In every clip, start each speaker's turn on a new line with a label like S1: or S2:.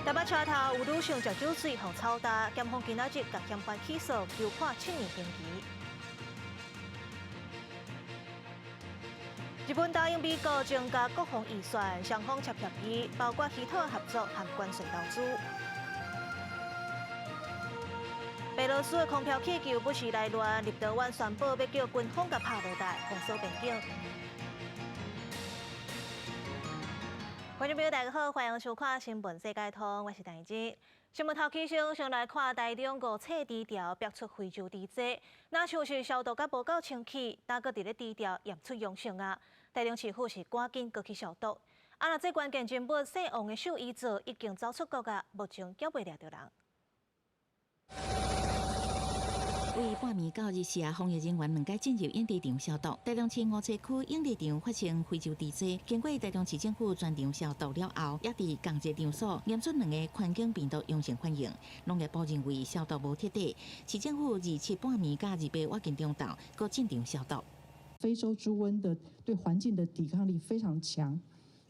S1: 台北車頭有女性食酒醉予臭焦，檢方今仔日共嫌犯起訴，求判7年刑期。日本答應美國增加國防預算，雙方簽協議，包括稀土合作和關稅投資。白羅斯的空飄氣球不時來亂，立陶宛宣布欲叫軍方共拍落來，封鎖邊境。觀眾朋友，大家好，歡迎收看《新聞世界通》，我是陳怡。新聞頭起先，先來看台中五冊豬條爆出非洲豬災，若像是消毒甲無夠清氣，但閣佇咧豬條驗出陽性啊！台中市府是趕緊過去消毒。啊，若這關鍵人物姓王的獸醫座已經走出國啊，目前猶未掠著人。
S2: 為半暝到日時啊，防疫人員兩改進入養豬場消毒。台中市五冊區養豬場發生非洲豬災，經過台中市政府全場消毒了後，也佇仝一個場所驗出兩个環境病毒陽性反應。農業部認為消毒無徹底，市政府27半暝佮28晚近中晝，閣進場消毒。
S3: 非洲豬瘟的對環境的抵抗力非常強，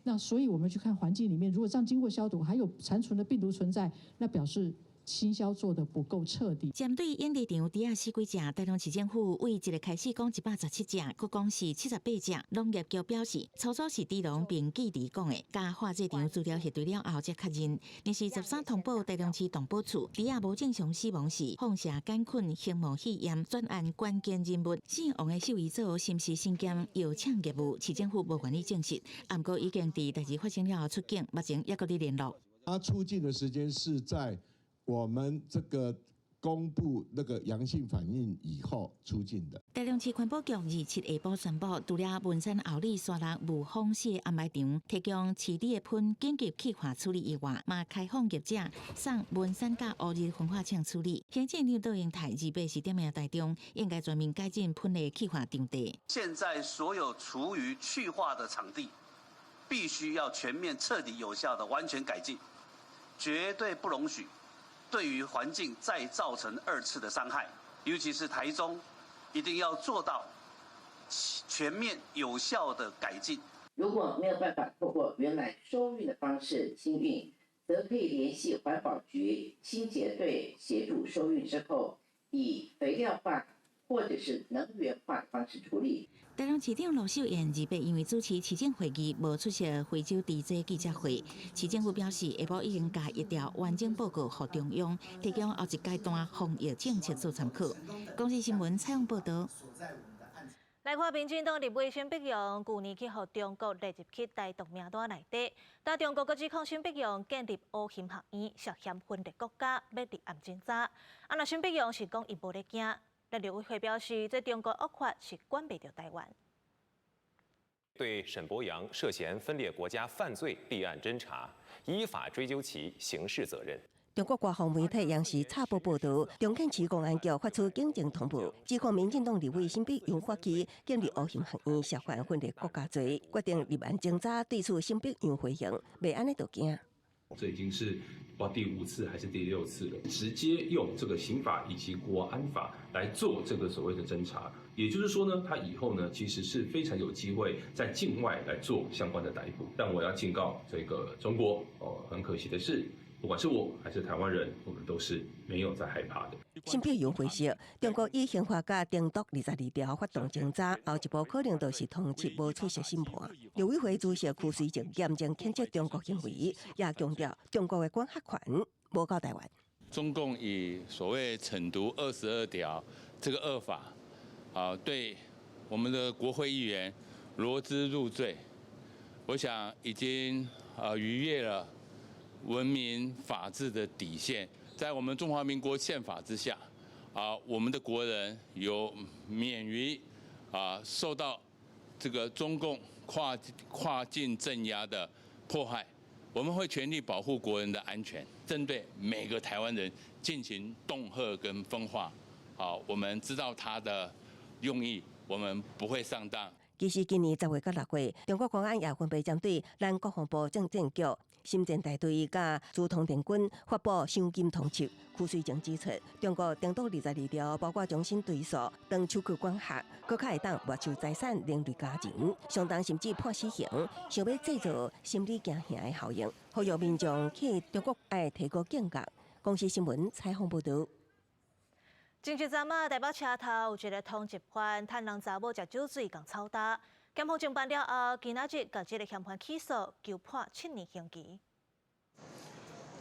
S3: 那所以我們去看環境裡面，如果這樣經過消毒，還有殘存的病毒存在，那表示清消做得不夠徹底。
S2: 針對養豬場豬仔死幾隻，台中市政府對一个開始講117隻，閣講是78隻。農業局表示，初步是豬農憑記憶講的，佮化製場資料核對了後才確認。二是13通報台中市動保處，豬仔無正常死亡是放射桿菌胸膜肺炎，專案關鍵人物姓王的獸醫座是毋是身兼藥廠業務，市政府無願意證實。毋過已經佇代誌發生了後出境，目前猶閣佇聯絡。
S4: 他出境的時間是在我們這個公布那個陽性反應以後出境的。
S2: 台中市環保局27下晡宣布，除了文山后里沙鹿霧峰四个掩埋場提供飼豬的糞緊急氣化處理以外，嘛開放業者送文山佮烏日焚化廠處理。行政院長卓榮泰28是點名台中應該全面改進糞的氣化場地。
S5: 現在所有廚餘去化的場地，必須要全面、徹底、有效的完全改進，絕對不容許對於環境再造成二次的傷害，尤其是台中，一定要做到全面有效的改進。
S6: 如果沒有辦法透過原來收運的方式清運，則可以聯繫環保局清潔隊協助收運之後，以肥料化或者是能源化的方式處理。
S2: 台中市長盧秀燕28因為主持市政會議，無出席非洲豬災記者會。市政府表示，下晡已經共疫調完整報告予中央，提供後一階段防疫政策做參考。公視新聞採訪報導。
S1: 來看民進黨立委沈伯洋，舊年去予中國列入去台獨名單內底，但中國閣指控沈伯洋建立烏熊學院，涉嫌分裂國家，欲立案偵查。啊，若沈伯洋是講伊無咧驚。陸委會表示，這中國惡法是管袂著台灣。
S7: 對沈伯洋涉嫌分裂國家犯罪立案偵查，依法追究其刑事責任。
S8: 中國官方媒體央視插播報道，重慶市公安局發出警情通報，指控民進黨立委沈伯洋發起建立烏熊學院，涉犯分裂國家罪，決定立案偵查。對此，沈伯洋回應：袂按呢就驚。
S9: 這已經是不第五次還是第六次了，直接用這個刑法以及國安法來做這個所謂的偵查，也就是說呢，他以後呢其實是非常有機會在境外來做相關的逮捕。但我要警告這個中國哦，很可惜的是，不管是我還是台灣人，我們都是沒有在害怕的。
S8: 沈伯洋分析，中國以刑法佮定毒22條發動偵查，後一步可能就是通緝無出席審判。陸委會主席邱垂正嚴正譴責中國行為，也強調中國的管轄權無到台灣。
S10: 中共以所謂懲毒22條這個惡法，啊，對我們的國會議員羅織入罪，我想已經逾越了文明法治的底線，在我們中華民國憲法之下，啊，我們的國人有免於受到這個中共跨境鎮壓的迫害，我們會全力保護國人的安全，針對每個台灣人進行恫嚇跟分化。好，我們知道他的用意，我們不會上當。
S8: 其實今年10月佮6月，中國公安也分別針對咱國防部政戰局。深圳大隊佮資通電軍發布賞金通緝。邱水晶指出，中國定毒22條，包括終身追訴、斷手去管轄，閣較會當沒收財產、連累家人，相當甚至判死刑，想欲製造心理驚嚇的效應，呼籲民眾去中國愛提高警覺。公視新聞採訪報導。
S1: 前一陣仔，台北車頭有一个通緝犯，趁人查某食酒醉，共操刀。檢方偵辦了後，今仔日共這个嫌犯起訴，求判7年刑期。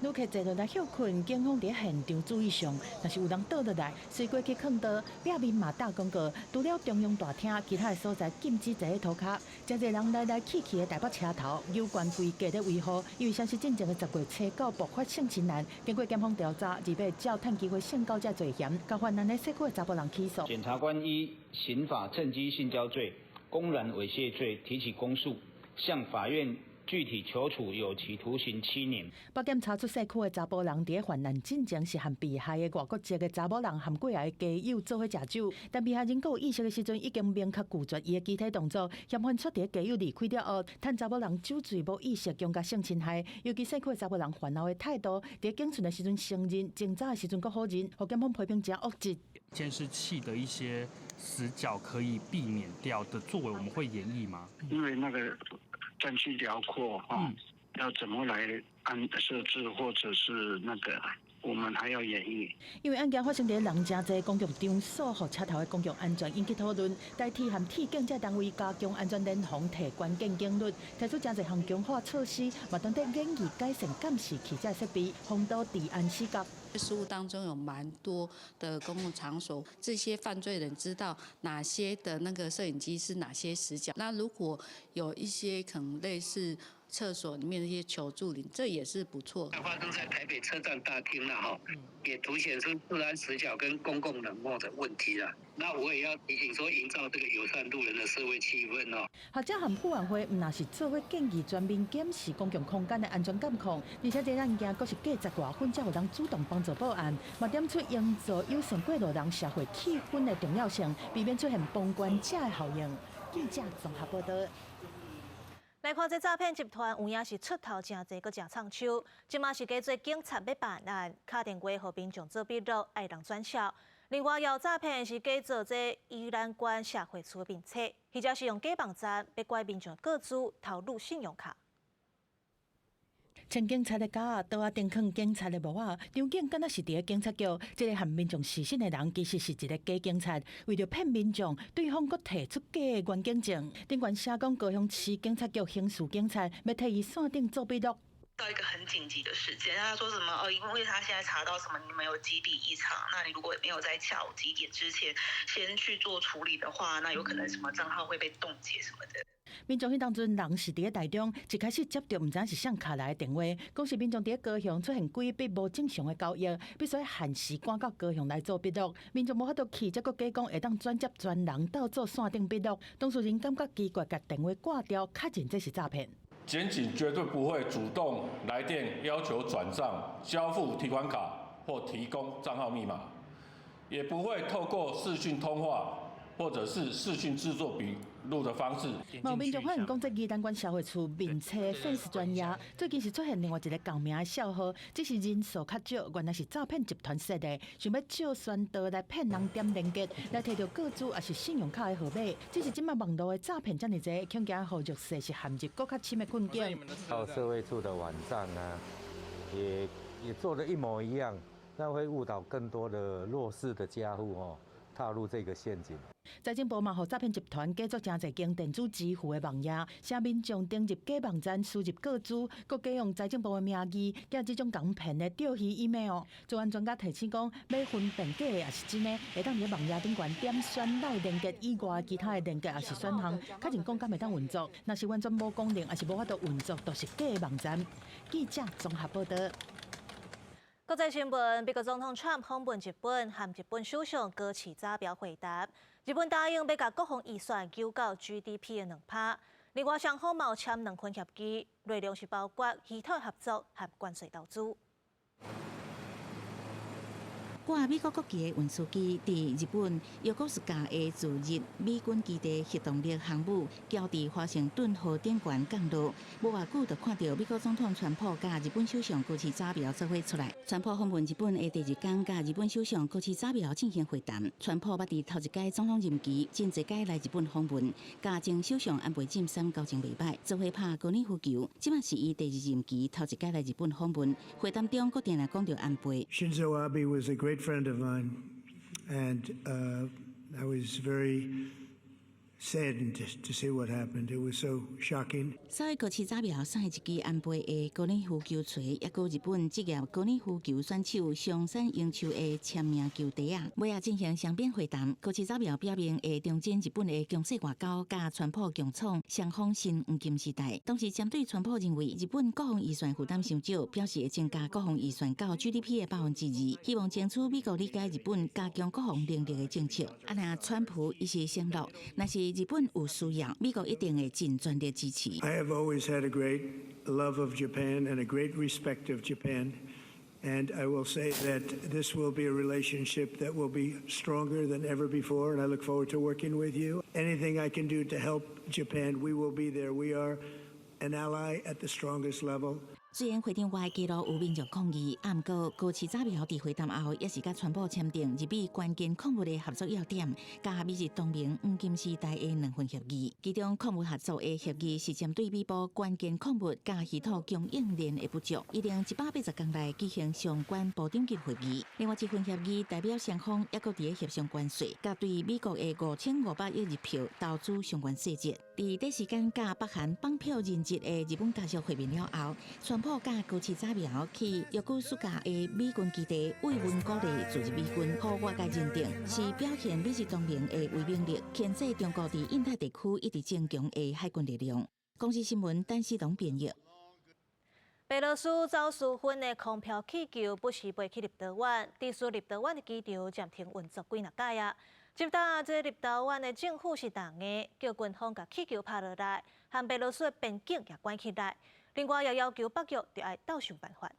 S11: 旅客坐落來歇睏，警方佇現場注意上，若是有人倒落來，隨過去囥刀，壁面嘛打廣告。除了中央大廳，其他的所在禁止坐佇塗跤。誠濟人來來去去的台北車頭，有關規格咧維護，因為像是進前的10月初9爆發性侵案，經過檢方調查，2八照趁機會性交這罪嫌，共犯案的社區的查埔人起訴。
S12: 檢察官依刑法趁機性交罪、公然猥褻罪提起公訴，向法院具體求處有期徒刑7年。
S11: 北檢查出社區的查埔人佇犯案進前是和被害的外國籍的查某人和幾个家友做伙食酒，但被害人閣有意識的時陣，已經明確拒絕伊的肢體動作。嫌犯出佇家友離開了後，趁查某人酒醉無意識，強共性侵害。尤其社區的查埔人犯後的態度，佇警訊的時陣承認，偵查的時陣閣否認，予檢方批評誠惡質。
S13: 監視器的一些死角可以避免掉的作為，我們會研議嗎？
S14: 因為那個佔地遼闊哈，要怎麼來按設置，或者是那個，我們還要研議。
S11: 因為案件發生佇人誠濟公共場所，予車頭的公共安全引起討論。台鐵和鐵警這單位加強安全聯防，提關鍵警力，提出誠濟項強化措施，嘛當地研議改善監視器這設備，防堵治安死角。
S15: 實務當中有蠻多的公共場所，這些犯罪人知道哪些的那個攝影機是哪些死角。那如果有一些可能類似廁所裡面的一些求助鈴，這也是不錯。
S16: 發生在台北車站大廳啦，哈，也凸顯出治安死角跟公共冷漠的問題啦。那我也要提醒說，營造這個友善路人的社會氣氛哦。
S11: 學者和婦援會毋若是做伙建議全面檢視公共空間的安全監控，而且這案件閣是過10外分才有人主動幫助報案，嘛點出營造友善過路人社會氣氛的重要性，避免出現旁觀者的效應。記者綜合報導。
S1: 來看這詐騙集團有影是出頭誠濟，閣誠藏手，這馬是假做警察欲辦案，敲電話予民眾做筆錄，愛人轉賬。另外，有詐騙是假做這宜蘭縣社會處的面冊，或者是用假網站欲拐民眾個資偷錄信用卡。
S11: 穿警察的甲仔，桌仔頂囥警察的帽仔，場景敢若是佇咧警察局。這个和民眾視線的人，其實是一个假警察，為著騙民眾，對方閣提出假的員警證，頂懸寫講高雄市警察局刑事警察，欲替伊線頂做筆錄。
S17: 到一個很緊急的事件，他說什麼？哦，因為他現在查到什麼，你們有幾筆異常，那你如果沒有在下午幾點之前先去做處理的話，那有可能什麼賬號會被凍結什麼的。
S11: 民眾彼當陣人是佇咧台中，一開始接著毋知影是誰敲來的電話，講是民眾佇咧高雄出現幾筆無正常的交易，必須限時趕到高雄來做筆錄。民眾無法度去，才閣假講會當轉接專人鬥做線頂筆錄。當事人感覺奇怪，共電話掛掉，確認這是詐騙。
S18: 檢警絕對不會主動來電要求轉賬、交付提款卡或提供賬號密碼，也不會透過視訊通話或者是視訊製作筆錄的方式。
S11: 有民眾發現講，這宜蘭縣社會處面冊粉絲專頁，最近是出現另外一个仝名的帳號，只是人數較少，原來是詐騙集團設的，想欲借宣導來騙人點連結，來提著個資抑是信用卡的號碼。只是這馬網路的詐騙遮爾濟，恐驚予弱勢是陷入閣較深的困境。
S19: 到社會處的網站呢，也做得一模一樣，那會誤導更多的弱勢的家戶哦，踏入這個陷阱。
S11: 財政部嘛，予詐騙集團假作誠濟間電子支付的網頁，寫民眾登入假網站輸入個資，閣假用財政部的名義，寄這種共騙的釣魚 email。資安專家提醒講，欲分辨假的抑是真的，會當佇網頁頂懸點選內連結以外其他的連結抑是選項，確認講敢會當運作。若是完全無功能，抑是無法度運作，就是假的網站。記者綜合報導。
S1: 國際新聞：美國總統川普訪問日本，和日本首相高市早苗會談。日本答應欲共國防預算提到 GDP 的2%。另外，雙方嘛有簽兩份協議，內容是包括稀土合作和關稅投資。
S2: 掛美國國旗的運輸機佇日本約古斯加的駐日美軍基地核動力航母喬治華盛頓號頂懸降落，無偌久就看著美國總統川普佮日本首相高市早苗做伙出來。川普訪問日本的第二工，佮日本首相高市早苗進行會談。川普捌佇頭一屆總統任期真濟擺來日本訪問，佮前首相安倍晉三交情袂䆀，做伙拍高爾夫球。這馬是伊第二任期頭一屆來日本訪問，會談中閣定定講著安倍。
S20: Shinzo Abe was a great friend of mine, and I was very saddened to see what happened. It was so shocking.
S2: 所以高市早苗送伊一支安倍的高爾夫球錘，抑閣日本職業高爾夫球選手松山英樹的簽名球袋仔。尾仔進行雙邊會談，高市早苗表明會重振日本的強勢外交，佮川普共創雙方新黃金時代。同時針對川普認為日本國防預算負擔傷少，表示會增加國防預算到 GDP 的2%，希望爭取美國理解日本加強國防能力的政策。啊，若川普伊是承諾，若是日本有需要，美國一定會盡全力支持。
S20: I have always had a great love of Japan and a great respect of Japan. And I will say that this will be a relationship that will be stronger than ever before, and I look forward to working with you. Anything I can do to help Japan, we will be there. We are an ally at the strongest level.
S2: 雖然會場外街路有民眾抗議，啊，毋過高市早苗佇會談後，也是佮川普簽訂日美關鍵礦物的合作要點，佮美日同盟黃金時代的兩份協議。其中礦物合作的協議是針對美國關鍵礦物佮稀土供應鏈的不足，預定180工內舉行相關部長級會議。另外一份協議代表雙方抑閣佇咧協商關稅，佮對美國的5500億日票投資相關細節。佇短時間佮北韓綁票人質的日本家屬會面了後，川普佮高市早苗去約古斯加的美軍基地慰問鼓勵駐日美軍，予外界認定是表現美日同盟的威懾力，牽制中國佇印太地區一直增強的海軍力量。公視新聞陳思龍編譯。
S1: 白羅斯走私薰的空飄氣球不時飛去立陶宛，致使立陶宛的機場暫停運作幾若擺啊。這擺這立陶宛的政府是動的，叫軍方共氣球拍落來，和白羅斯的邊境也關起來。另外，也要求北約著愛鬥想辦法。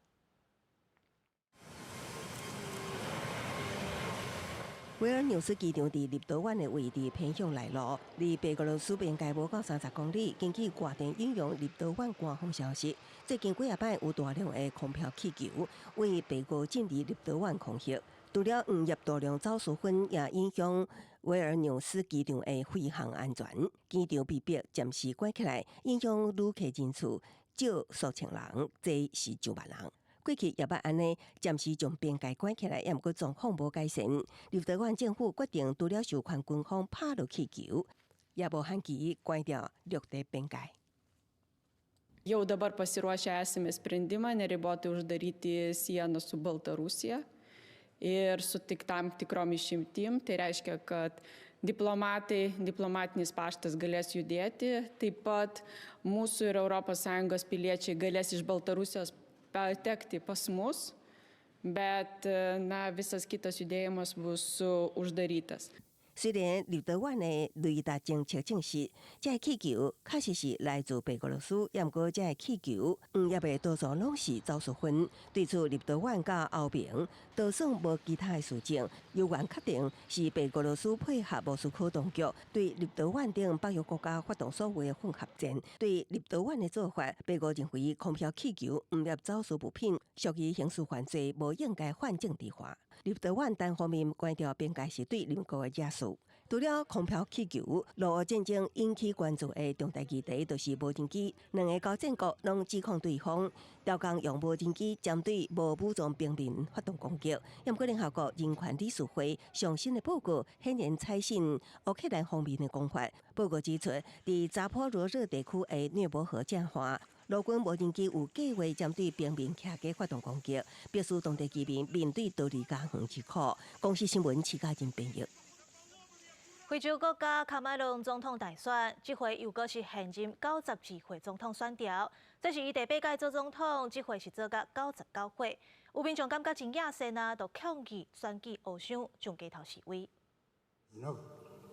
S8: 維爾紐斯機場佇立陶宛的位置偏向內陸，離白俄羅斯邊界無夠30公里。根據外電引用立陶宛官方消息，最近幾仔擺有大量的空飄氣球對白俄進入立陶宛空域，除了黃葉大量走私薰，也影響維爾紐斯機場的飛行安全。機場被迫暫時關起來，影響旅客人次少數千人，濟是上萬人。過去也捌按呢，暫時將邊界關起來，猶毋過狀況無改善。立陶宛政府決定，除了授權軍方拍落氣球，也無限期關掉陸地邊界。
S21: Jau dabar pasiruošę esame sprendimą neribotai uždaryti sieną su Baltarusija ir su tik tam tikrom išimtim. Tai reiškia, kad diplomatai, diplomatinis paštas galės judėti, taip pat mūsų ir ES piliečiai galės iš Baltarusijos patekti pas mus, bet na, visas kitas judėjimas bus uždarytas.
S8: 雖然立陶宛的雷達偵測證實，這个氣球確實是來自白俄羅斯，猶毋過這个氣球黃葉的多數攏是走私薰。對此，立陶宛佮歐盟都算無其他的事證，有緣確定是白俄羅斯配合莫斯科當局對立陶宛等北約國家發動所謂的混合戰。對立陶宛的做法，白俄認為空飄氣球黃葉走私物品屬於刑事犯罪，無應該泛政治化。立陶宛單方面關掉邊界是對鄰國的惹事。除了空飄氣球，俄烏戰爭引起關注的重大議題，就是無人機。兩个交戰國攏指控對方，刁工用無人機針對無武裝平民發動攻擊。毋過聯合國人權理事會上新的報告顯然採信烏克蘭方面的講法。報告指出，佇扎波羅熱地區的涅伯河戰線，俄軍無人機有計劃針對平民徛家發動攻擊，迫使當地居民面對逃離家園之苦。公視新聞徐嘉仁編譯。
S1: 非洲國家喀麥隆總統大選，這回又閣是現任92歲總統選著。這是伊第八屆做總統，這回是做甲99歲。有民眾感覺真野生啊，就抗議選舉烏箱，上街頭示威。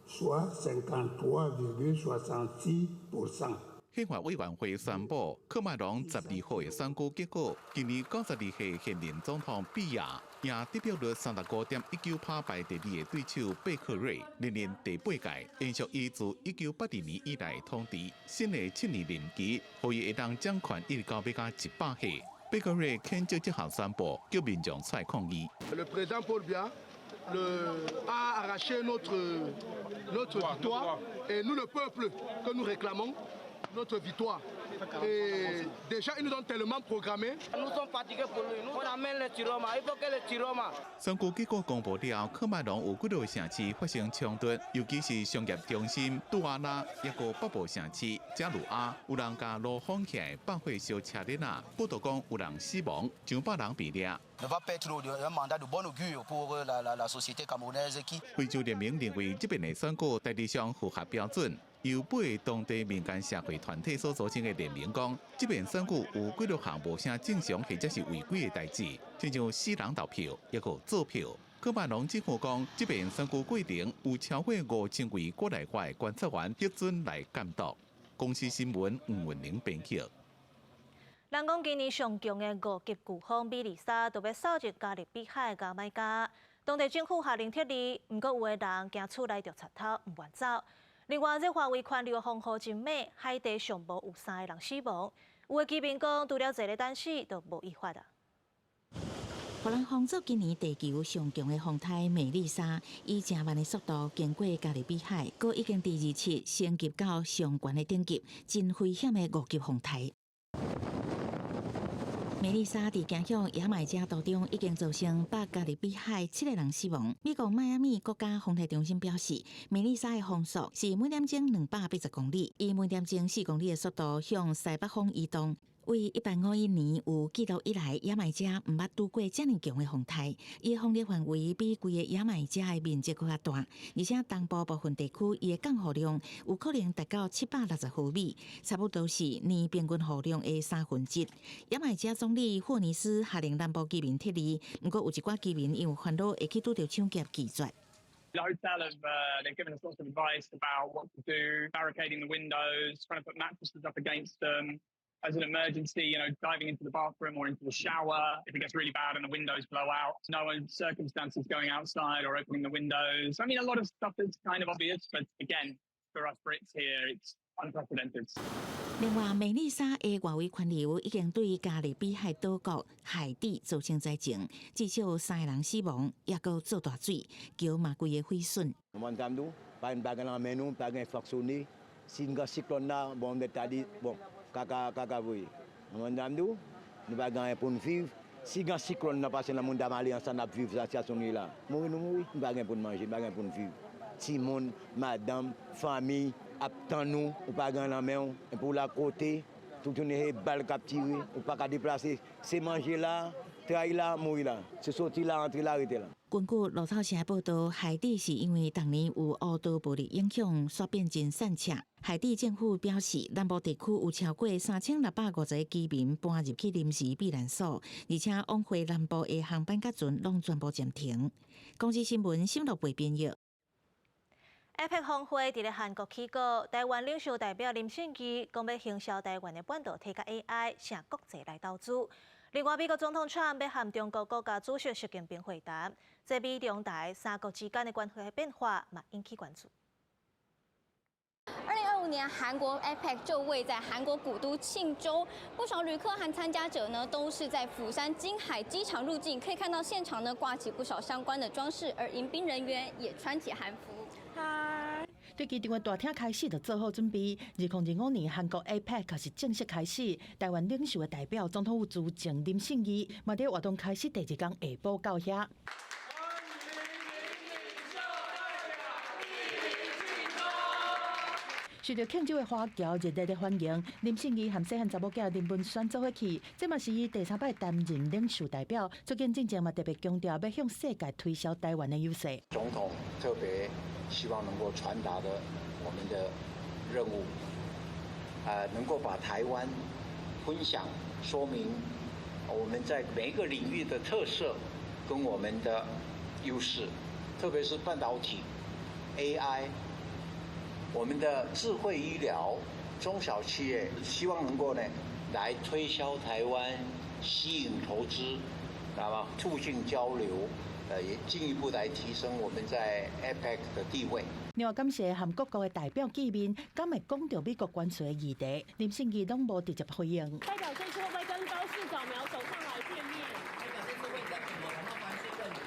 S22: Soit 53,66%。
S3: 憲法委員會宣布，喀麥隆12號的選舉結果，今年92歲現任總統比亞贏得票率35.19%，排第二的對手貝克瑞，連任第八屆，延續伊自1982年以來統治。新的7年任期，予伊會當掌權一直到欲甲100歲。貝克瑞譴責這項宣布，叫民眾出來抗議。
S22: Le président Paul Biya a arraché notre victoire et nous, le peuple, que nous réclamons notre victoire. Et déjà, ils nous ont tellement programmé.
S23: Nous sommes fatigués pour lui. Nous, on amène le Tchiroma. Il faut que le Tchiroma.
S3: 選舉結果公布了後，喀麥隆有幾個城市發生衝突，尤其是商業中心杜阿拉，抑閣北部城市加魯阿，有人共爐封起來放火燒車輪仔，報道講有人死亡，上百人被掠。
S24: Ne va pas être un mandat de bon augure pour la société camerounaise qui
S3: 非洲聯盟認為這遍的選舉大致上符合標準。由八个當地民間社會團體所組成的聯盟講，這遍選舉有幾多項無啥正常或者是違規的代誌，親像死人投票，抑閣做票。喀麥隆政府講，這遍選舉過程有超過5000位國內外觀察員核准來監督。公視新聞吳文玲編輯。
S1: 人講今年上強的5級颶風美麗莎，就欲掃入加勒比海牙買加，當地政府下令撤離，毋過有的人驚厝內著賊偷，毋願走。另外，熱外圍環流風雨真猛，海地上無有三个人死亡。有的居民講，除了坐咧等死，就無辦法啊。
S2: 予人封做今年地球上強的風颱美麗莎，以誠慢的速度經過加勒比海，閣已經佇27升級到上懸的等級，真危險的5級風颱。美麗莎佇行向牙買加途中，已經造成北加勒比海七个人死亡。美國邁阿密國家風颱中心表示，美麗莎的風速是每點鐘280公里，以每點鐘4公里的速度向西北方移動。為1851年有記錄以來，牙買加毋捌拄過遮爾強的風颱，伊的風力範圍比規个牙買加的面積閣較大，而且東部部分地區伊的降雨量有可能達到760毫米，差不多是年平均雨量的三分之一。牙買加總理霍尼斯下令南部居民撤離，毋過有一寡居民因為煩惱會去拄著搶劫拒絕。
S25: The hotel have they've given us lots of advice about what to do, barricading the windows, trying to put mattresses up against them. As an emergency, diving into the bathroom or into the shower if it gets really bad and the windows blow out. No circumstances going outside or opening the windows. I mean, a lot of stuff is kind of obvious, but again, for us Brits here, it's unprecedented.
S2: 另外，美麗莎的外圍環流已經對加勒比海島國海地造成災情，至少有三个人死亡，抑閣做大水，橋嘛規个毀損。
S26: Pa gen pa gen fonksyone, si siklòn nan, bon, bon, kaka kaka voye. Nou pa gen pou nou viv. Si gen siklòn nan pase nan moun damale ansanm ap viv sa sitiyasyon la. Mouri nou mouri, nou pa gen pou nou manje, nou pa gen pou nou viv. Timoun, madanm, fanmi, ap tann nou, ou pa gen nan men, pou la kote, tout yon bal k ap tire, ou pa ka deplase, se manje la, trayi la, mouri la. Se soti la, antre la, rete la.
S2: 根據路透社報道，海地是因為逐年有烏多暴力影響，煞變真散赤。海地政府表示，南部地區有超過3650個居民搬入去臨時避難所，而且往回南部的航班佮船攏全部暫停。公視新聞沈樂貝編譯。
S1: APEC 峰會佇咧韓國起鼓，台灣領袖代表林勝義講欲行銷台灣的半導體佮 AI，請國際來投資。另外，美國總統川普欲和中國國家主席習近平會談，這美中台三國之間的關係變化嘛引起關注。
S27: 2025年韓國 APEC 就位在韓國古都慶州，不少旅客和參加者呢都是在釜山金海機場入境，可以看到現場呢掛起不少相關的裝飾，而迎賓人員也穿起韓服。
S11: 嗨。對機場的大廳開始就做好準備。2025年韓國 APEC 是正式開始，台灣領袖的代表總統府資政林勝義嘛佇活動開始第二工下晡到遐。歡迎領袖代表蒞臨慶州。受到慶州的華僑熱烈的歡迎，林勝義和細漢查某囝林文萱做伙去，這嘛是伊第三擺擔任領袖代表。最近進前嘛特別強調，欲向世界推銷台灣的優勢。
S28: 總統特別希望能夠傳達的我們的任務，能夠把台灣分享說明我們在每一個領域的特色跟我們的優勢，特別是半導體、AI。我們的智慧醫療、中小企業，希望能夠呢來推銷台灣，吸引投資，那麼促進交流，也進一步來提升我們在 APEC 的地位。
S11: 另外，感謝和各國的代表見面，敢會講著美國關稅的議題，林信義攏無直接回應。
S4: 代表這次會不會跟高市早苗走上來見面？代表這次會跟美國談到關稅問題。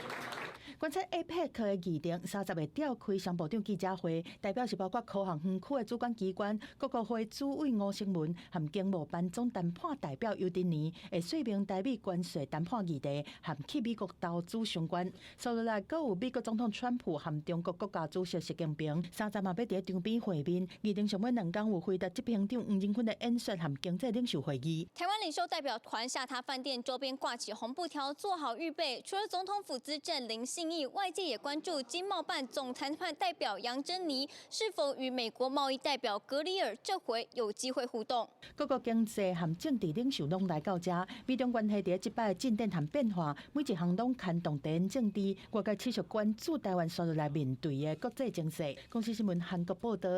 S11: 觀察 APEC 的議程，30日召開雙部長記者會，代表是包括科學園區的主管機關、國合會主委吳生文和經貿辦總談判代表尤丁尼，會說明台美關稅談判議題和去美國投資相關。接落來，閣有美國總統川普和中國國家主席習近平30嘛欲佇場邊會面。議程上尾2天有輝達執行長黃仁勳的演說和經濟領袖會議。
S27: 台灣領袖代表團下榻飯店周邊掛起紅布條，做好預備。除了總統府資政林信義，外界也關注經貿辦總談判代表楊珍妮是否與美國貿易代表格里爾這回有機會互動。
S11: 各國經濟和政治領袖攏來到遮，美中關係佇這擺進展和變化，每一項攏牽動地緣政治。外界持續關注台灣紲落來面對的國際情勢。公視新聞韓國報道。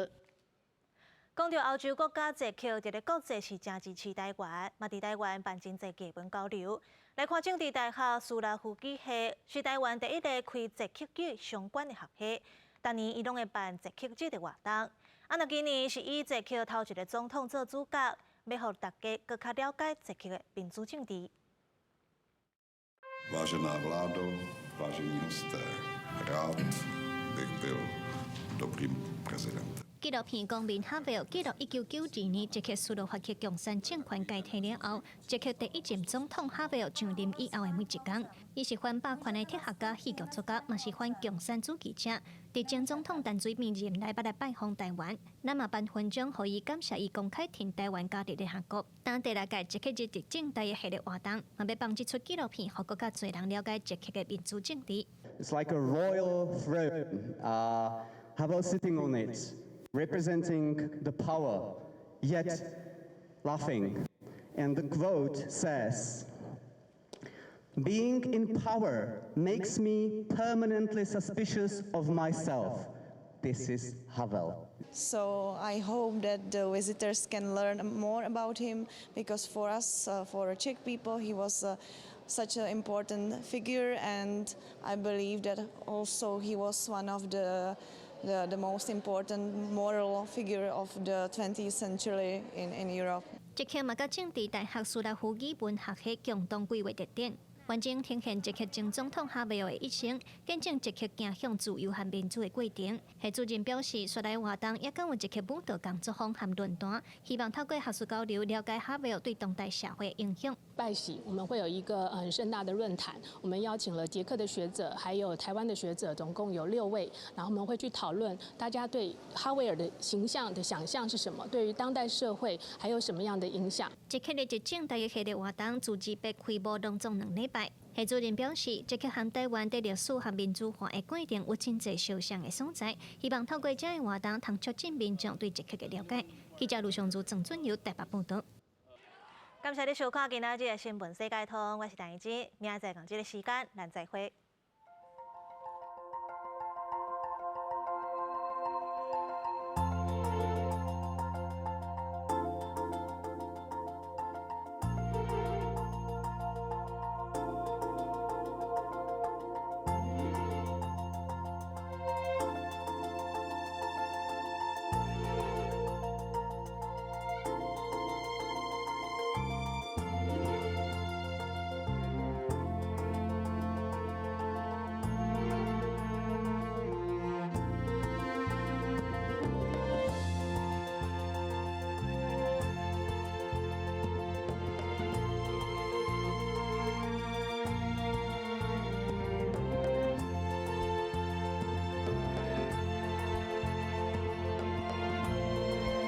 S1: 講著歐洲國家捷克，佇咧國際是誠支持台灣，嘛佇台灣辦真濟藝文交流。來看政治大學斯拉夫語系，是台灣第一个開捷克語相關的學系，逐年伊攏會辦捷克節的活動。啊，若今年是以捷克頭一个總統做主角，欲予大家閣較了解捷克的民主政治。
S5: Vážená vládo, vážení hosté, rád bych byl dobrým prezidentem.
S6: 紀錄片《公民哈維爾》記錄1992年捷克斯洛伐克共產政權解體了後，捷克第一任總統哈維爾上任以後的每一工。伊是反霸權的哲學家、戲劇作家，嘛是反共產主義者。佇前總統陳水扁任內捌來拜訪台灣，咱嘛頒勳章，予伊感謝伊公開挺台灣加入聯合國。當第六屆捷克日佇政大的系列活動，嘛欲放這齣紀錄片，予閣較濟人了解捷克的民主政治。
S7: It's like a royal throne. Havel sitting on it, representing the power, yet laughing. And the quote says, "Being in power makes me permanently suspicious of myself." This is Havel.
S9: So I hope that the visitors can learn more about him because for us, for Czech people, he was such an important figure, and I believe that also he was one of the most important moral figure of the 20th century in Europe.
S6: 捷克嘛，佮政治大學斯拉夫語文學系共同規劃特展，完整呈現捷克前總統哈維爾的一生，見證捷克走向自由和民主的過程。系主任表示，紲來活動也閣有捷克舞蹈工作坊和論壇，希望透過學術交流，了解哈維爾對當代社會的影響。
S4: 拜喜，我們會有一個很盛大的論壇，我們邀請了捷克的學者，還有台灣的學者，總共有6位，然後我們會去討論大家對哈維爾的形象的想象是什麼，對於當代社會還有什麼樣的影響。
S6: 捷克的一政大的系列活動自籌備開幕攏總2禮拜。系主任表示，捷克和台灣佇歷史和民主化的過程有真濟相像的所在，希望透過這个活動，通促進民眾對捷克的了解。記者盧尚如、鄭俊友台北報道。
S1: 感謝你收看今仔日的新聞世界通，我是陳怡之，明仔載仝這个時間，咱再會。